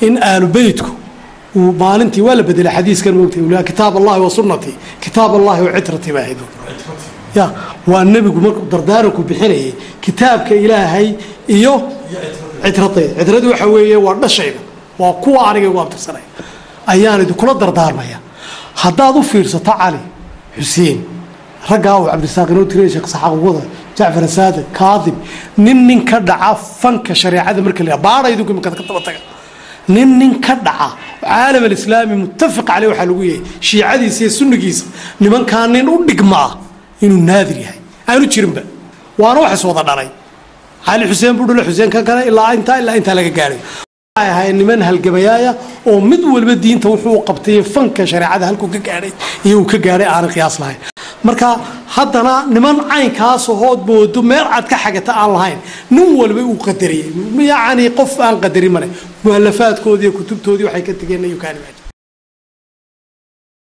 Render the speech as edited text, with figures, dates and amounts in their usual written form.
In Aalu Beytku uu maalintii waa la bedelay xadiiskan, moogtay, "Kitaab Allahi wa sunnatii, kitaab Allahi wa citratii" baa ahayd. Ya, waa nebigu markuu dardaaranku bixinayay kitaabka Ilaahay iyo citradayda. Citradu waxa weeye waa dhashayda, waa kuwa aniga igu abtirsanaya ayaan idinkula dardaarmaya. Haddaad u fiirsato Cali, Xuseen, raggaa uu Cabdirasaaq inoo tiriyay, Sheekh Saxaaq wada, Jacfar Saadiq, Kaadim, nin ka dhaca fanka shareecada marka la baara, idinku imika ka daba taga, nin ka dhaca caalam alislaami muttafaq caleyh waxaa lagu yahay shiicadiisa iyo sunnigiisa, nimankaa nin u dhigmaa inuu naadir yahay, aanu jirinba. Waana wax is wada dhalay. Cali Xuseen buu dhalo, Xuseen ka kale, ilaa intaa, ilaa intaa laga gaadhay. Waxay ahayd niman halgamayaaya oo mid walba diinta wuxuu qabtay, fanka shareecada halkuu ka gaadhay iyo uu ka gaadhay aanan qiyaas lahayn. Marka haddana niman caynkaas hood moodo meel cad ka xagata aan lahayn, nin walba uu qadariyey, yacni qof aan qadarin male mualafaadkoodii iyo kutubtoodii waxay ka tegeen. You can imagine.